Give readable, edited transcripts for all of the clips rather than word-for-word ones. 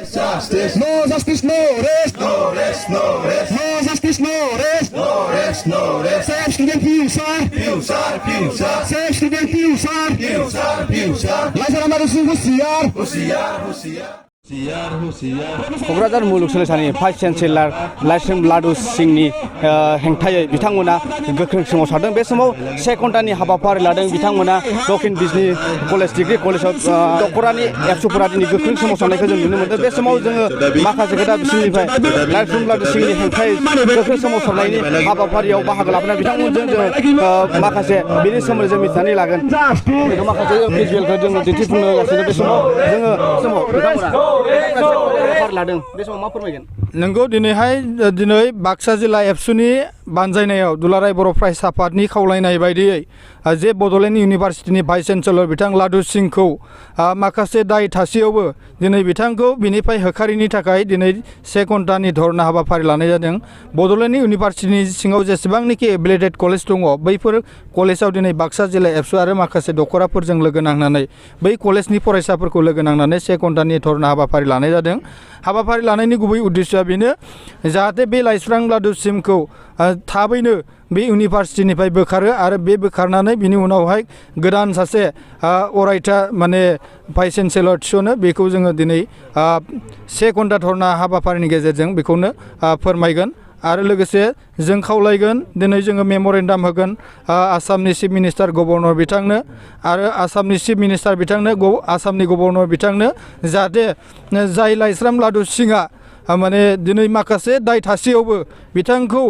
Justice. No justice, no rest. No rest, no rest. No justice, no rest. No rest, no rest. Save student future. Future, future. Save student future. Future, future. Laisar amar usung husiar. Husiar, husiar. Kokrajhar मुलुगसोलोंसालिनि vice chancellor Laishram laddu सिंहनि हेंथायै बिथांमोना गोख्रों सोमावसारदों। बे समाव से घन्टानि हाबाफारि लादों बिथांमोना दक्षिण बिजनी कलेज डिग्री कलेजाव दख'रानि एबसुफोरा दिनै गोख्रों सोमावसारनायखौ जों नुनो मोनदों। बे समाव जोङो माखासे खोथा बिसोरनिफ्राय लाइस्राम लाडु सिंहनि हेंथायै गोख्रों सोमावसारनायनि हाबाफारियाव बाहागो लाफैनाय बिथांमोनजों जोङो माखासे बेनि सोमोन्दै जों मिथिनानै लागोन। माखासे भिजुवेलखौ जोङो दिन्थिफुंनो गासिनो बे समाव बिथांमोना नंगौ दिनै बाक्सा जिल्ला एबसुनि बानजायनायाव दुलाराय बर' फरायसा आफादनि खावलायनाय बायदियै जे बड'लेण्ड इउनिभार्सिटिनि भाइस चेन्सेलर बिथां लाडु सिंहखौ माखासे दाय थासेयावबो दिनै बिथांखौ बिनिफ्राय होखारैनि थाखाय दिनै से घन्टानि धरना हाबाफारि लानाय जादों। बड'लेण्ड इउनिभार्सिटिनि सिङाव जेसेबांनाखि एफिलिएटेड कलेज दङ बैफोर कलेजाव दिनै बाक्सा जिल्ला एबसु आरो माखासे दख'राफोरजों लोगो नांनानै बै कलेजनि फरायसाफोरखौ लोगो नांनानै से घन्टानि धरना हाबाफारि लानाय जादों। हाबाफारि लानायनि गुबै उद्देश्यआ बेनो जाहाथे बे लाइस्राम लाडु सिंहखौ थाबैनो बे इउनिभार्सिटिनिफ्राय बोखारो आरो बे बोखारनानै बिनि उनावहाय गोदान सासे अरायथा माने भाइस चेन्सेलर थिसनो बेखौ जोङो दिनै से घन्टा धरना हाबाफारिनि गेजेरजों बेखौनो फोरमायगोन। आरो लोगोसे जों खावलायगोन दिनै जोङो मेम'रेन्डाम होगोन आसामनि चिफ मिनिस्टार गभर्नर बिथांनो आरो आसामनि चिफ मिनिस्टार बिथांनो आसामनि गभर्नर बिथांनो जाहाथे जाय लाइस्राम लाडु सिंहआ माने दिनै माखासे दाय थासेयावबो बिथांखौ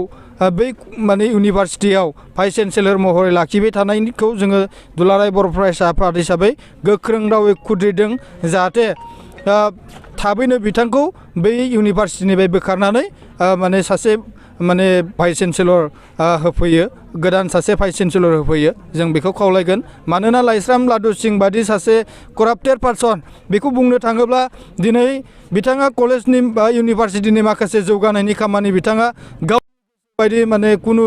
बै माने इउनिभार्सिटियाव भाइस चेन्सेलर महरै लाखिबाय थानायखौ जोङो दुलाराय बर' फरायसा आफाद हिसाबै गोख्रों रावै खुद्रिदों। जाहाथे थाबैनो बिथांखौ बै इउनिभार्सिटिनिफ्राय बोखारनानै माने सासे माने भाइस चेन्सेलर होफैयो गोदान सासे भाइस चेन्सेलर होफैयो जों बेखौ खावलायगोन। मानोना लाइस्राम लाडु सिंह बादि सासे कराप्टेड पार्सन बेखौ बुंनो थाङोब्ला दिनै बिथाङा कलेजनि बा इउनिभार्सिटिनि माखासे जौगानायनि खामानि बिथाङा गाव बायदि माने कुनु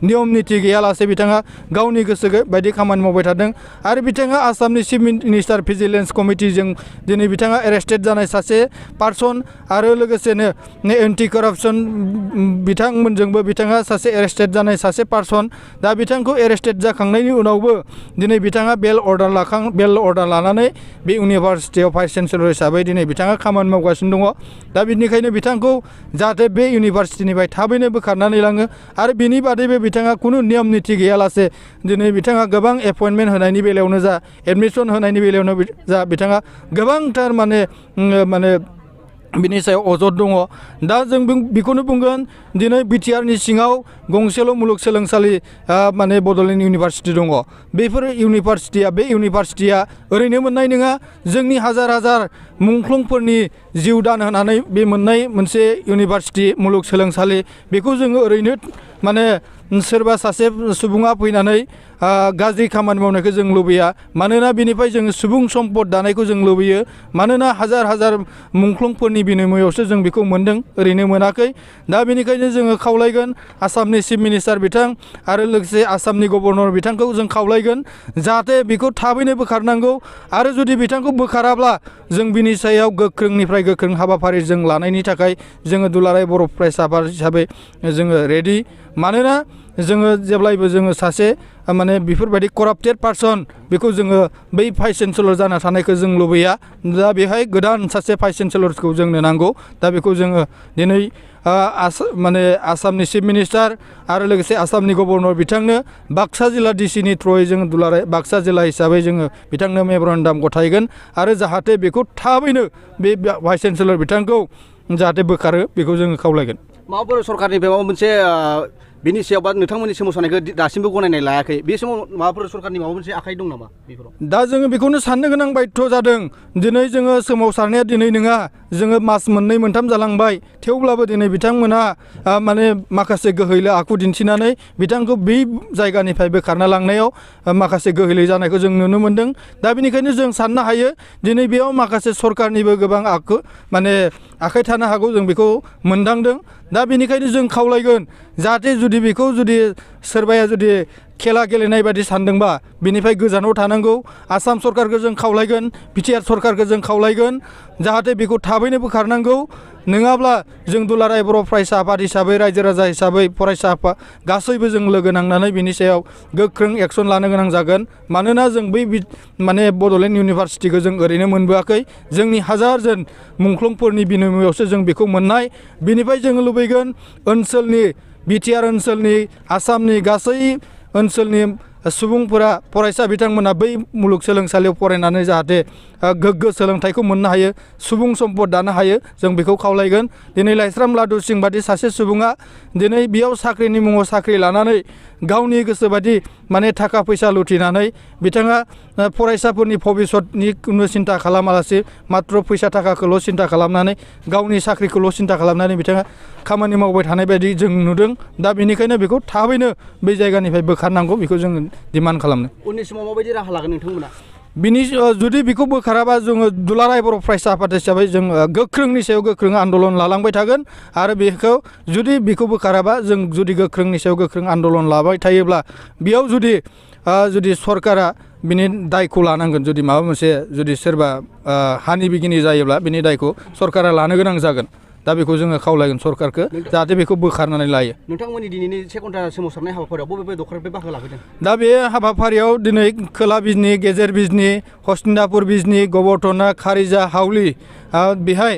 नियम निति गैयालासे बिथाङा गावनि गोसो बायदि खामानि मावबाय थादों। आरो बिथाङा आसामनि चिफ मिनिस्टार भिजिलेन्स कमिटिजों दिनै बिथाङा एरेस्टेड जानाय सासे पार्सन आरो लोगोसेनो एन्टि करापसन बिथांमोनजोंबो बिथाङा सासे एरेस्टेड जानाय सासे पार्सन। दा बिथांखौ एरेस्टेड जाखांनायनि उनावबो दिनै बिथाङा बेल अर्डार लानानै बे इउनिभार्सिटियाव भाइस चेन्सेलर हिसाबै दिनै बिथाङा खामानि मावगासिनो दङ। दा बिनिखायनो बिथांखौ जाहाथे बे इउनिभार्सिटिनिफ्राय थाबैनो बोखारनानै आरो बिनि बादैबो बिथाङा कुनु नियम निति गैयालासे दिनै बिथाङा गोबां एपइन्टमेन्ट होनायनि बेलायावनो जा एडमिसन होनायनि बेलायावनो जा बिथाङा गोबांथार माने बिनि सायाव अजद दङ। दा जों बेखौनो बुंगोन दिनै बिटिआरनि सिङाव गंसेल' मुलुगसोलोंसालि माने बड'लेण्ड इउनिभार्सिटि दङ। बेफोर इउनिभार्सिटिया ओरैनो मोननाय नङा। जोंनि हाजार हाजार मुंख्लंफोरनि जिउ दान होनानै बे मोननाय मोनसे इउनिभार्सिटि मुलुगसोलोंसालि बेखौ जोङो ओरैनो माने सोरबा सासे सुबुङा फैनानै गाज्रि खामानि मावनायखौ जों लुबैया। मानोना बिनिफ्राय जोङो सुबुं सम्पद दानायखौ जों लुबैयो। मानोना हाजार हाजार मुंख्लंफोरनि बिनिमयावसो जों बेखौ मोन्दों ओरैनो मोनाखै। दा बेनिखायनो जोङो खावलायगोन आसामनि चिफ मिनिस्टार बिथां आरो लोगोसे आसामनि गभर्नर बिथांखौ जों खावलायगोन जाहाथे बेखौ थाबैनो बोखारनांगौ। आरो जुदि बिथांखौ बोखाराब्ला जों बिनि सायाव गोख्रोंनिफ्राय गोख्रों हाबाफारि जों लानायनि थाखाय जोङो दुलाराय बर' फरायसा आफाद हिसाबै जोङो रेडि। मानोना जोङो जेब्लायबो जोङो सासे माने बेफोरबायदि कराप्टेड पार्सन बेखौ जोङो बै भाइस चेन्सेलर जाना थानायखौ जों लुबैया। दा बेहाय गोदान सासे भाइस चेन्सेलरखौ जोंनो नांगौ। दा बेखौ जोङो दिनै माने आसामनि चिफ मिनिस्टार आरो लोगोसे आसामनि गभर्नर बिथांनो बाक्सा जिल्ला डिसिनि थ्रुयै जोङो दुलाराय बाक्सा जिल्ला हिसाबै जोङो बिथांनो मेम'रेन्डाम गथायगोन आरो जाहाथे बेखौ थाबैनो बे भाइस चेन्सेलर बिथांखौ जाहाथे बोखारो बेखौ जोङो खावलायगोन। माबाफोर सरकारनिफ्राय माबा मोनसे बिनि सायाव बा नोंथांमोननि सोमावसारनायखौ दासिमबो गनायनाय लायाखै बे समाव माबाफोर सरकारनि माबा मोनसे आखाइ दं नामा बेफोराव? दा जोङो बेखौनो साननो गोनां बायध्य जादों। दिनै जोङो सोमावसारनाया दिनै नङा जोङो मास मोननै मोनथाम जालांबाय थेवब्लाबो दिनै बिथांमोनहा माने माखासे गोहैले आखु दिन्थिनानै बिथांखौ बै जायगानिफ्राय बोखारना लांनायाव माखासे गोहैले जानायखौ जों नुनो मोन्दों। दा बेनिखायनो जों साननो हायो दिनै बेयाव माखासे सरकारनिबो गोबां आखाइ थानो हागौ जों बेखौ मोनदांदों। दा बेनिखायनो जों खावलायगोन जाहाथे जुदि जुदि बेखौ जुदि सोरबाया जुदि खेला गेलेनाय बादि सानदोंबा बिनिफ्राय गोजानाव थानांगौ आसाम सरकारखौ जों खावलायगोन बिटिआर सरकारखौ जों खावलायगोन जाहाथे बेखौ थाबैनो बोखारनांगौ नङाब्ला जों दुलाराय बर' फरायसा आफाद हिसाबै रायजो राजा हिसाबै फरायसा आफाद गासैबो जों लोगो नांनानै बिनि सायाव गोख्रों एक्सन लानो गोनां जागोन मानोना जों बै माने बड'लेण्ड इउनिभारसिटिखौ जों ओरैनो मोनबोआखै जोंनि हाजारजन मुंख्लंफोरनि बिनिमयावसो जों बेखौ मोननाय बिनिफ्राय जों लुबैगोन ओनसोलनि बिटिआर ओनसोलनि आसामनि गासै ओनसोलनि सुबुंफोरा फरायसा बिथांमोना बै मुलुगसोलोंसालियाव फरायनानै जाहाथे गोग्गो सोलोंथाइखौ मोननो हायो सुबुं सम्पद दानो हायो जों बेखौ खावलायगोन दिनै लाइस्राम लादु सिं बादि सासे सुबुङा दिनै बेयाव साख्रिनि मुङाव साख्रि लानानै गावनि गोसो बादि माने थाखा फैसा लुथिनानै बिथाङा फरायसाफोरनि भबिसतनि कुनु सिन्था खालामालासे मात्र फैसा थाखाखौल' सिन्था खालामनानै गावनि साख्रिखौल' सिन्था खालामनानै बिथाङा खामानि मावबाय थानाय बायदि जों नुदों दा बेनिखायनो बेखौ थाबैनो बै जायगानिफ्राय बोखारनांगौ बेखौ जों डिमान्ड खालामनो उननि समाव माबायदि राहा लागोन नोंथांमोना बिनि जुदि बेखौ बोखाराबा जोङो दुलाराय बर' फरायसा आफाद हिसाबै जों गोख्रोंनि सायाव गोख्रों आन्दलन लालांबाय थागोन आरो बेखौ जुदि बेखौ बोखाराबा जों जुदि गोख्रोंनि सायाव गोख्रों आन्दलन लाबाय थायोब्ला बेयाव जुदि सरकारा बिनि दायखौ लानांगोन जुदि माबा मोनसे जुदि सोरबा हानि बिगिनि जायोब्ला बिनि दायखौ सरकारा लानो गोनां जागोन दा बेखौ जोङो खावलायगोन सरकारखौ जाहाथे बेखौ बोखारनानै लायो नोंथांमोननि दिनैनि से घन्टा सोमावसारनाय हाबाफारियाव बबे दखरनिफ्राय बाहागो लाफैदों दा बे हाबाफारियाव दिनै खोला बिजनि गेजेर बिजनि हस्तिनापुर बिजनि गबरधना खारिजा हावलि बेहाय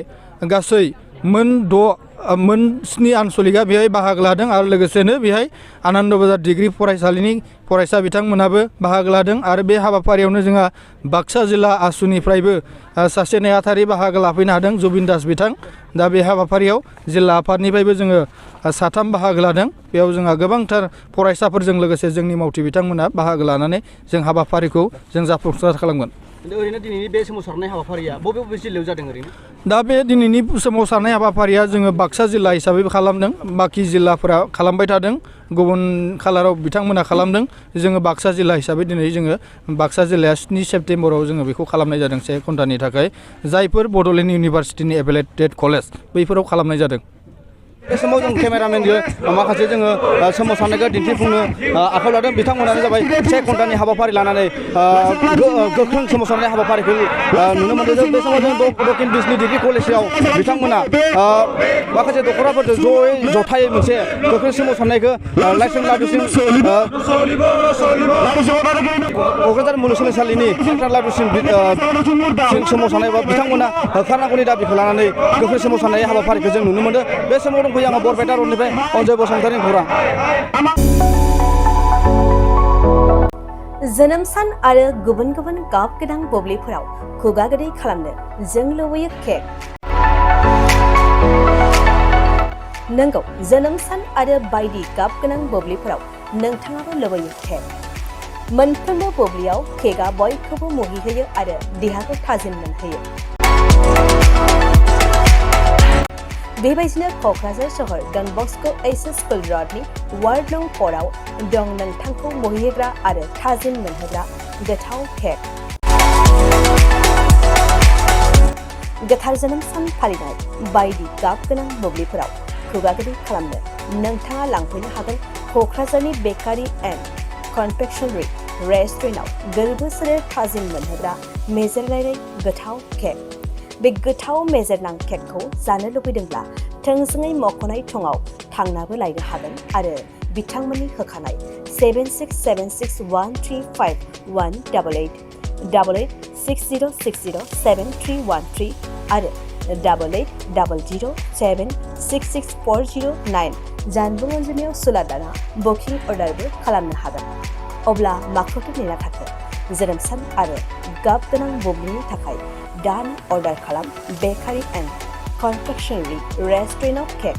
गासै मोन 7 आनसलिकआ बेहाय बाहागो लादों आरो लोगोसेनो बेहाय आनन्द बाजार डिग्री फरायसालिनि फरायसा बिथांमोनाबो बाहागो लादों आरो बे हाबाफारियावनो जोंहा बाक्सा जिल्ला आसुनिफ्रायबो सासे नेहाथारि बाहागो लाफैनो हादों जुबिन दास बिथां दा बे हाबाफारियाव जिल्ला आफादनिफ्रायबो जोङो 3 बाहागो लादों बेयाव जोंहा गोबांथार फरायसाफोरजों लोगोसे जोंनि मावथि बिथांमोना बाहागो लानानै जों हाबाफारिखौ जों जाफुंसार खालामगोन ओरैनो दिनैनि बे सोमावसारनाय हाबाफारिया बबे जिल्लायाव जादों ओरैनो दा बे दिनैनि सोमावसारनाय हाबाफारिया जोङो बाक्सा जिल्ला हिसाबै खालामदों बाखि जिल्लाफोरा खालामबाय थादों गुबुन खालाराव बिथांमोना खालामदों जोङो बाक्सा जिल्ला हिसाबै दिनै जोङो बाक्सा जिल्लाया 7 सेप्तेम्बराव जोङो बेखौ खालामनाय जादों 1 घन्टानि थाखाय जायफोर बड'लेण्ड इउनिभारसिटिनि एफिलिएटेड कलेज बैफोराव खालामनाय जादों बे समाव जों केमेरामेनजों माखासे जोङो सोमावसारनायखौ दिन्थिफुंनो आखायाव लादों बिथांमोनानो जाबाय 1 घन्टानि हाबाफारि लानानै गोख्रों सोमावसारनाय हाबाफारिखौ नुनो मोनदों बे समाव जों दक्षिण बिजनि डिग्री कलेजाव बिथांमोना माखासे दख'राफोरजों जथायै मोनसे गोख्रों सोमावसारनायखौ लाइस्राम लादुसिं क'क्राझार मुलुगसोलोंसालिनि लादुसिं सोमावसारनाय बा बिथांमोना होखारनांगौनि दाबिखौ लानानै गोख्रों सोमावसारनाय हाबाफारिखौ जों नुनो मोनदों बे समाव दंफैयो आङो बरपेटा रडनिफ्राय अनजय बसुमतारिनि खौरां जोनोम सान आरो गुबुन गुबुन गाब गोनां बुब्लिफोराव खुगा गोदै खालामनो जों लुबैयो केक नंगौ जोनोम सान आरो बायदि गाब गोनां बुब्लिफोराव नोंथाङाबो लुबैयो केक मोनफ्रोमबो बुब्लियाव केकआ बयखौबो मुहिहोयो आरो देहाखौ थाजिम मोनहोयो बेबायदिनो क'क्राझार सहर डन बस्क' एचएस स्कुल रडनि वार्ड नं 4 आव दं नोंथांखौ मुहिहोग्रा आरो थाजिम मोनहोग्रा गोथाव केक गोथार जोनोम सान फालिनाय बायदि गाब गोनां बुब्लिफोराव खुगा गोदै खालामनो नोंथाङा लांफैनो हागोन क'क्राझारनि बेकारि एन्ड कनफेक्शनारि रेस्टुरेन्टआव गोरबो सोलेर थाजिम मोनहोग्रा मेजेरलायनाय गोथाव केक बे गोथाव मेजेरनां केकखौ जानो लुबैदोंब्ला थोंजोङै मख'नाय थंआव थांनाबो लायनो हागोन आरो बिथांमोननि होखानाय 767601351888 8860607313 आरो 8800766409 जानबुं अनजिमायाव सुलादाना बुकिं अर्डारबो खालामनो हागोन अब्ला माखौथो नेना थाखो जोनोम सान आरो गाब गोनां बुब्लिनि थाखाय दान अर्डार खालाम बेकारि एन्ड कनफेक्शनारि रेस्टुरेन्टआव केक